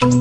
Aduh,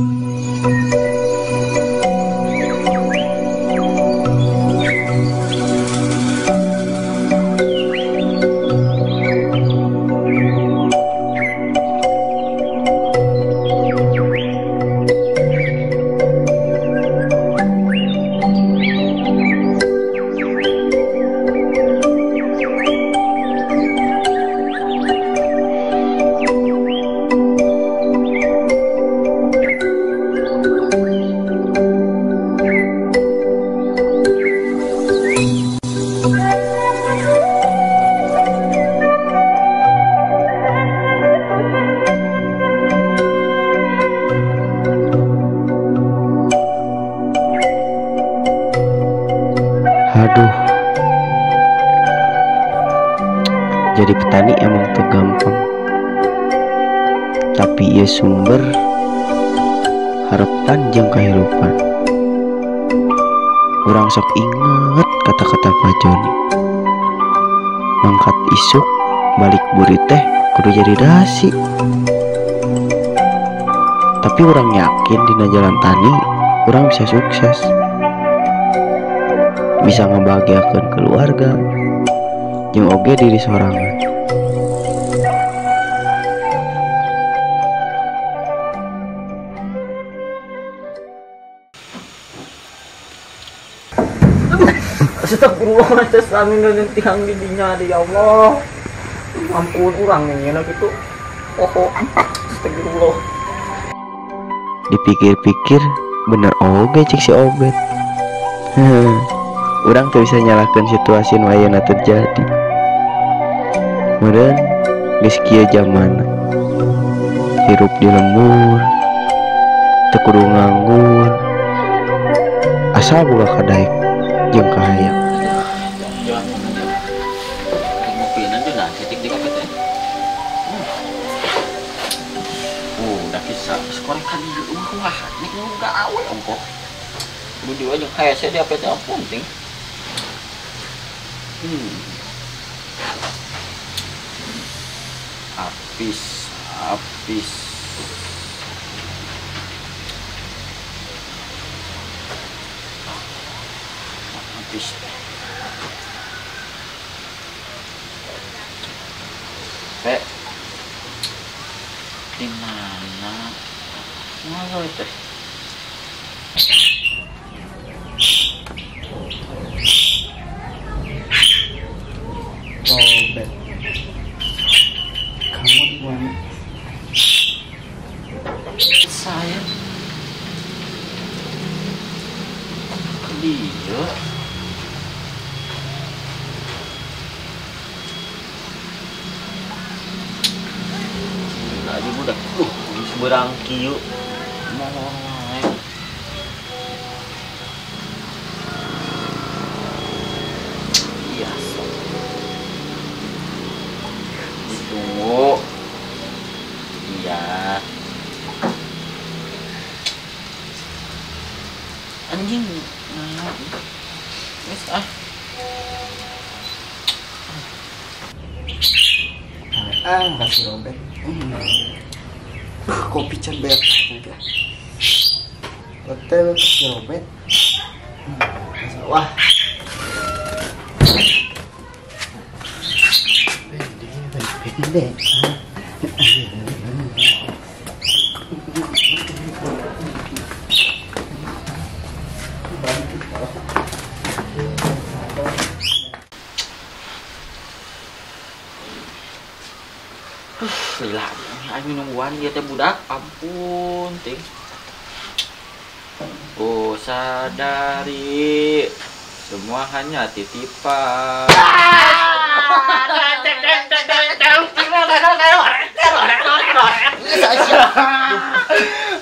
jadi petani emang tuh gampang, tapi ia sumber harapan jeung kehidupan. Urang sok inget kata-kata Pak Joni, mangkat isuk balik burit teh kudu jadi dasi. Tapi urang yakin dina jalan tani urang bisa sukses, bisa ngebahagiakan keluarga jeung oge diri sorangan. Astagfirullah, amin tiang di dinya ya Allah. Ampun urang nyeuna kitu. Oh, astagfirullah. Dipikir-pikir bener oge cek si Obet. Urang tuh bisa nyalahkan situasi nu ayeuna terjadi. Meureun geus kieu jamana. Hirup di lembur, teu kudu nganggur. Asal boga kadaek jeung kahayang. Wah, nek nu gawe ongkoh. Budi wae jeung hese di apet ampun ting. Apis, apis. Apis. Pe. Di mana? Mana itu? Robert, kamu di mana? Saya ke dia. Lagi budak, seberang kieu. Iya, ditunggu. Iya. Anjing, nah. Wes ah. Ah, kasih Robert. Kopi can beak. Hotel si Robert. Wah. Pendek. Lila, aing nungguan ieu teh budak, ampun ting. Oh, sadari semua hanya titipan.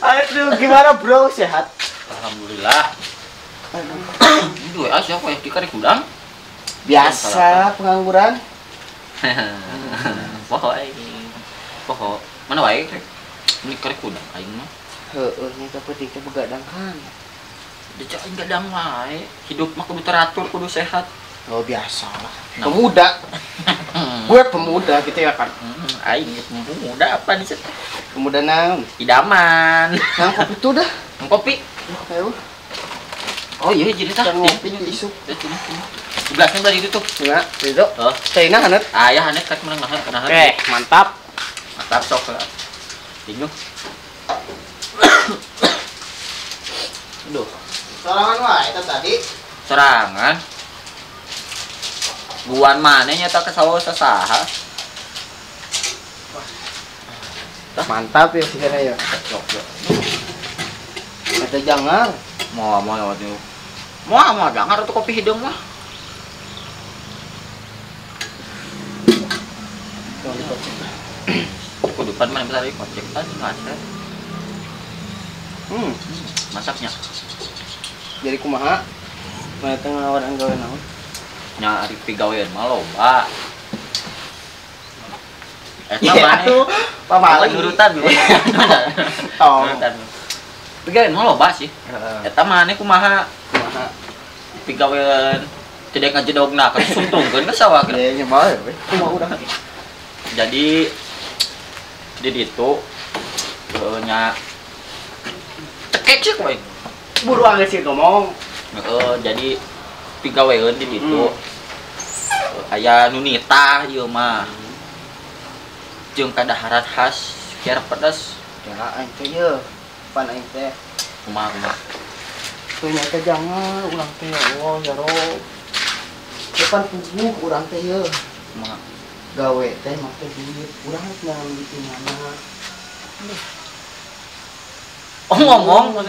Aduh, gimana bro, sehat? Alhamdulillah. Aduh, siapa ya dikari gudang? Biasa pengangguran. Poho aing. Poho, mana wae rek? Beli karek kudang aing mah. Heueuh nya ka peuting teh begadang kan. Dicak aing gadang wae. Hidup mah kudu teratur, kudu sehat. Oh biasa lah. Nah. Pemuda. Gue pemuda gitu ya kan. Aing pemuda apa nih? Pemuda naon? Idaman. Nang kopi tuh dah. Nang kopi. Ayo. Oh iya jadi tah. Ngopi isuk. Gelasnya dari itu tuh. Ya, itu. Oh. Caina hanet. Ah ya hanet kan menang nahan nahan. Oke, mantap. Mantap sok lah. Bingung. Aduh. Sorangan wae eta tadi. Sorangan. Guan mana nyata ke sawah sasaha. Mantap ya sih ya. Sok sok. Ada jangan. Mau waktu. Mau jangan atau kopi hidung mah. Kudupan mana besar kocek tadi masak. Masaknya. Jadi kumaha? Mana teh ngawaran gawe naon? Nya ari pigawean mah loba. Eta maneh pamali nurutan. Tong. Pigawean mah loba sih. Eta maneh kumaha? Kumaha? Pigawean tidak ngajedogna ka suntungkeun ka sawah. Ya nya bae we. Kumaha urang. Jadi di ditu nya cekek sih we. Buru anggeus sih ngomong. Heeh, jadi pigawean di ditu. Aya nu nitah ieu mah. Jeung kadaharan khas Kiara Pedas. Ya aing teh yeuh, pan aing teh. Kumaha kumaha. Teu nya teh jangan urang teh ya Allah ya Rob. Depan puguh urang teh yeuh. Kumaha? Gawe teh make duit, urang rek nang di mana. Oh ngomong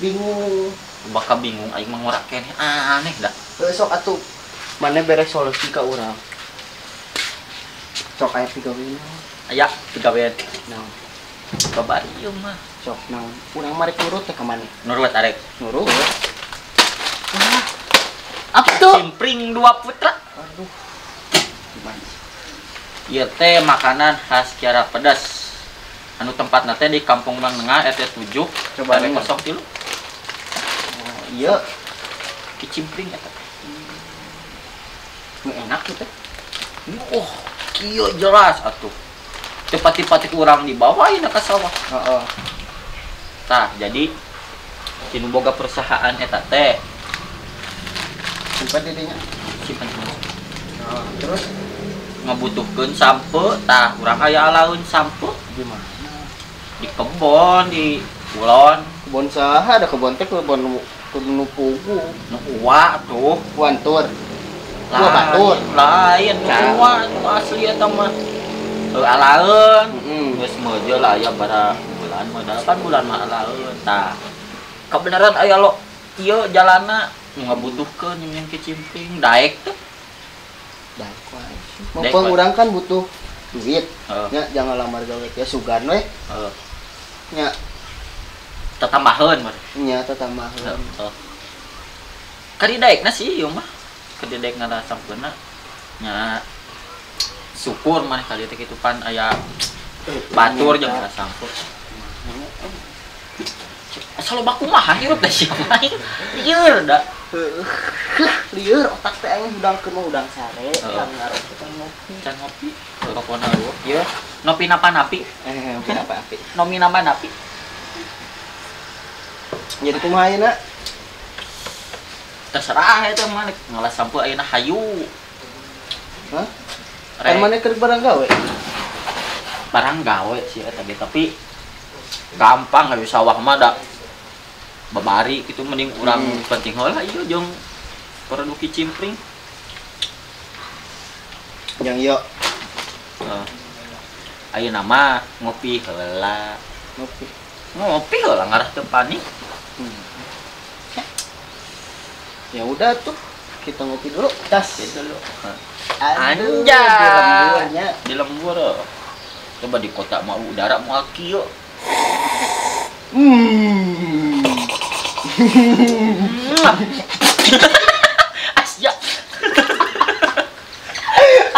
bingung. Bakal bingung aing mah ngorak keneh aneh dah. Heuh sok atuh. Mane beres solusi ka urang. Sok aya pigawean. Aya pigawean. Naon? Babari ieu mah. Sok naon? Urang mah rek nurut teh ka maneh. Nurut arek. Nurut. Wah. Apa tuh? Simpring dua putra. Aduh. Gimana sih? Ieu teh makanan khas Kiara Pedas. Anu tempatna teh di Kampung Mangnengah RT 7, coba RW 03. Oh, iya. Kicimpring eta. Nu enak kitu. Oh, kieu jelas atuh. Teu pati-pati urang dibawain ka sawah. Heeh. Tah, jadi tinu boga perusahaan eta teh. Simpan didinya. Simpan. Heeh, terus ngabutuhkeun sampe, tah urang aya alaeun sampe di mana? Di kebon, di kulon. Kebon saha ada kebon teh kebon nu pugu. Nu uwa tuh, wantur. Uwa batur. Lain nu uwa nu asli eta mah. Heuh alaeun. Geus meujeuh lah aya bara bulan mah 8 bulan mah alaeun tah. Kebenaran aya lo ieu jalana nu ngabutuhkeun nyeun kicimpring daek teh. Daek wae. Mumpung urang kan butuh duit. Nya jangan lamar gawe ya sugan we. Heeh. Nya tatambaheun mah. Nya tatambaheun. Heeh. Kari daekna sih ieu mah. Kari daekna sampeuna nya syukur maneh kali teh kitu pan aya batur jeung sampeu. Asal loba kumaha hirup teh sia mah. Lieur da. Lieur otak teh aing hudangkeun mah hudang sare, can ngarokok can ngopi. Can ngopi. Rokona eueuh. Ieu nopi napa napi? Nopi napa api. Nomi nama napi. Jadi kumaha ayeuna? Terserah eta mah ngalah sampeu ayeuna hayu. Hah? Kan maneh keur barang gawe? Barang gawe sih eta ge tapi gampang hayu sawah mah da babari kitu mending urang penting heula ieu jeung produk kicimpring. Yang ieu. Ayeuna mah ngopi heula. Ngopi. Ngopi heula ngarah teu panik. Ya udah tuh, kita ngopi dulu. Tas dulu. Anjay. Di lemburnya. Di lembur. Coba di kota mah udara moal kieu. Asya.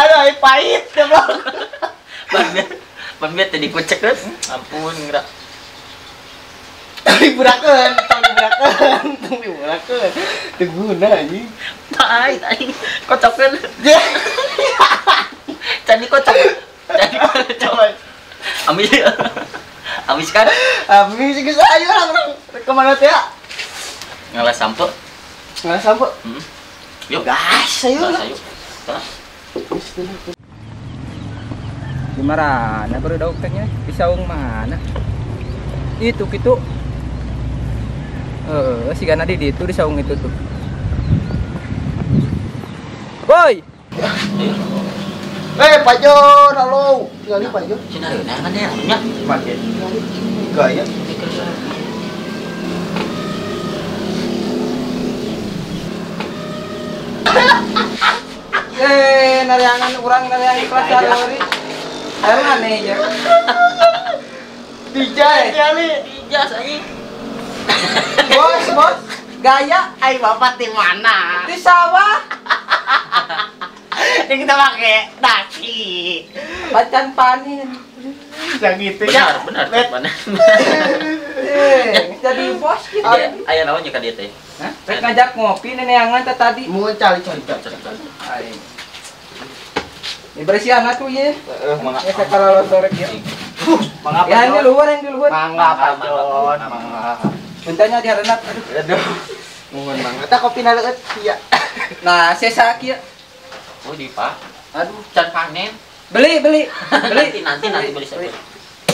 Aduh, ai pahit goblok. Ban biar tadi kocek terus. Ampun, gerak. Diburakeun, tong diburakeun, tong diburakeun. Teu guna anjing. Pahit anjing. Kocokeun. Can dikocok. Can dikocok. Amis. Amis kan? Amis geus ayo urang ke mana teh ya? Ngalah sampo. Ngalah sampo. Heeh. Yuk. Gas ayo. Gas ayo. Terus. Di mana baru dauknya? Di saung mana? Itu gitu. Sigana di itu di saung itu tuh. Woi. Pak Jon, halo. Tinggal Pak Jon. Cenah reunangan ya, nya. Make. Gaya. Nariangan urang nariangan ikhlas sarori. Ayo aneh ya. Dijas kali. Dijas anjing. Bos, bos. Gaya ai bapak di mana? Di sawah. Ini kita pakai dasi. Bacan panen. Bisa gitu ya. Benar, benar panen. Jadi bos gitu. Aya naon nya ka dieu teh? Hah? Rek ngajak ngopi neneangan teh tadi. Mun cari. Ini bersihan atuh ye. Heeh, mangga. Ya sakala sore kieu. Mangga. Ya ini luar yang di luar. Mangga Pak Jon, mangga. Puntanya dihareunap. Aduh. Aduh. Mohon mangga. Tah kopi na leueut ieu. Nah, sesa kieu. Oh, di Pak. Aduh, can panen. Beli. Beli. Nanti beli saya.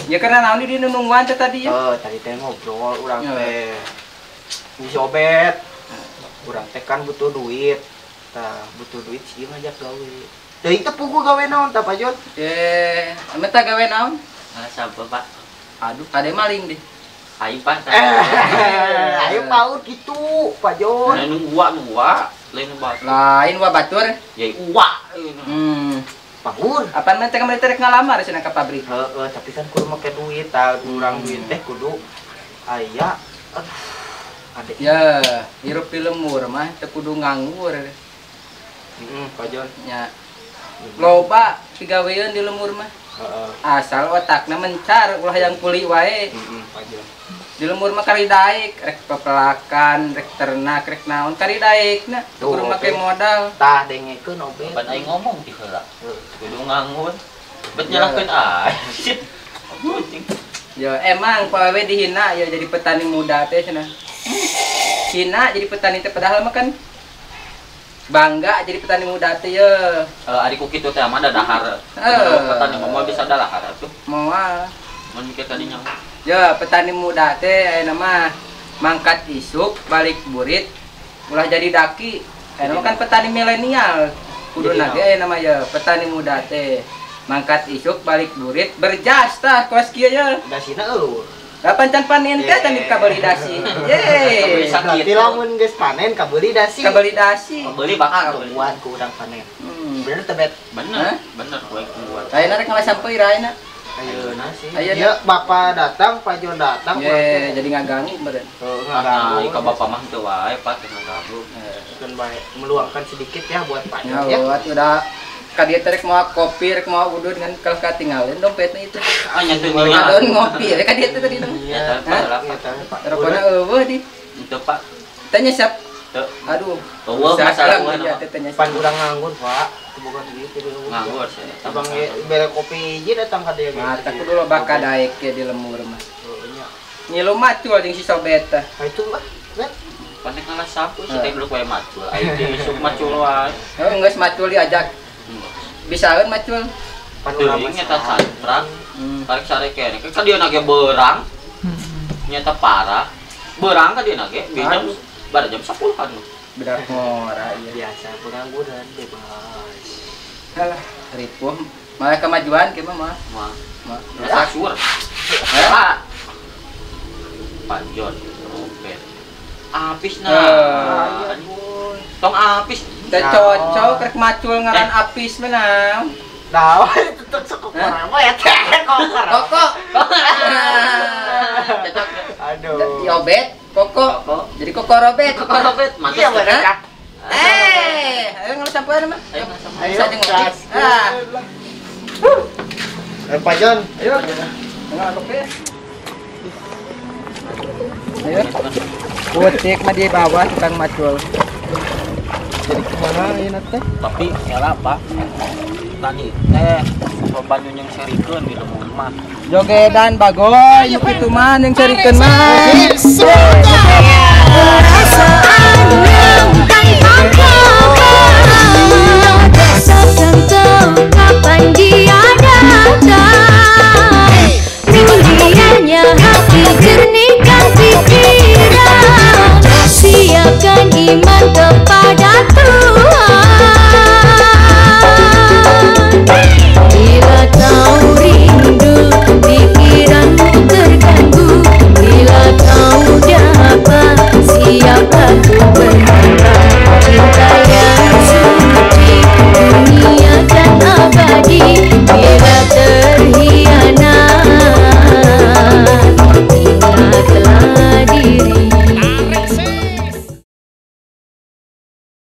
Ya karena naon di nungguan teh tadi ya. Oh, tadi teh ngobrol urang teh. Di Obet. Urang teh kan butuh duit. Tah, butuh duit sih ngajak gawe. Teuing teh puguh gawe naon tah Pak Jon? Ame teh gawe naon? Sabar, Pak. Aduh, kade maling deh. Ayo Pak. Ayo paur gitu, Pak Jon. Lain uwa, lain batur. Lain uwa batur. Ya uwa. Paur. Apaan mah teh kamari teh rek ngalamar cenah ka pabrik. Heeh, tapi kan kudu make duit, tah urang duit teh kudu aya. Aduh. Ade. Ya, hirup di lemur mah teu kudu nganggur. Heeh, Pak Jon. Nya. Loba pigaweun di lemur mah. Heeh. Asal otakna mencar ulah yang kuli wae. Heeh, Pak Jon. Di lemur mah kari daek, rek pepelakan, rek ternak, rek naon kari daekna. Kudu make modal. Tah dengekeun Obet. Pan aing ngomong ti heula. Kudu nganggur. Bet nyalahkeun aing. Ya emang pawewe dihina ya jadi petani muda teh cenah. Hina jadi petani teh padahal mah kan bangga jadi petani muda teh ye. Ari ku kitu teh mah da dahar. Petani mah bisa dahar atuh. Moal. Mun mikir tadi nyawa. Ya, petani muda teh ayeuna mah mangkat isuk balik burit ulah jadi daki. Ayeuna mah kan petani milenial. Kuduna ge ayeuna mah ya petani muda teh mangkat isuk balik burit berjas tah kos kieu ye. Dasina eueuh. Da pancan panen teh tadi kabeuli dasi. Ye. Berarti lamun geus panen kabeuli dasi. Kabeuli dasi. Kabeuli bakal tungguan ku urang panen. Bener teh Bet? Bener, bener kowe tungguan. Ayeuna rek ngalah sampai iraena. Ayeuna sih. Ayeuna bapak datang, Pak Jon datang. Ye, jadi ngaganggu meureun. Heeh, ngaganggu. Ka bapak mah teu wae, Pak, ngaganggu. Keun bae meluangkan sedikit ya buat Pak Jon ya. Udah ka dieu teh rek moal kopi, rek moal udud ngan kalah katinggalin dompetna itu. Ah nya teu ningal. Ngopi rek ka dieu teh tadi dong. Iya, Pak. Rokona eueuh di. Henteu, Pak. Tanya siap. Teu. Aduh. Eueuh masalah eueuh. Pan urang nganggur, Pak. Boga duit teh nganggur sih. Abang bere kopi hiji datang ka dieu. Mata kudu loba kadaek ge di lemur mah. Heueuh nya. Ngilu macul jeung si Sobet teh. Ha itu mah, Bet. Panek ngalah sapu si teh beluk wae macul. Aing teh isuk macul wae. Heuh geus macul diajak. Bisaeun macul. Pan urang mah nyata santrak. Tarik sare kene. Ka dieu ge beurang. Nyata parah. Beurang ka dieu ge jam bar jam 10-an. Bedak ngora ieu. Biasa pengangguran bebas. Alah, ripuh. Malah kemajuan kieu mah mah. Mah. Kasur. Pak. Pak Jon, Robert. Apis nah. Tong apis. Teu cocok rek macul ngaran apis mah naon. Nah, itu sok kokor ya teh kokor. Koko. Cocok. Aduh. Di Obet, koko. Jadi koko Robet, koko Robet. Mantap. Iya bener. Ayo ngalah sampean mah. Ayo ayo. Bisa ah. Ayo Pak Jon, ayo. Ngalah kopi. Ayo. Kutik mah di bawah tukang macul. Jadi kemana ini teh? Tapi era Pak. Tani teh loba nu yang serikeun di lembur mah. Jogedan bagoy nu kitu mah yang serikeun mah. Perasaan yang tanpa kabar, tak tentu kapan dia datang.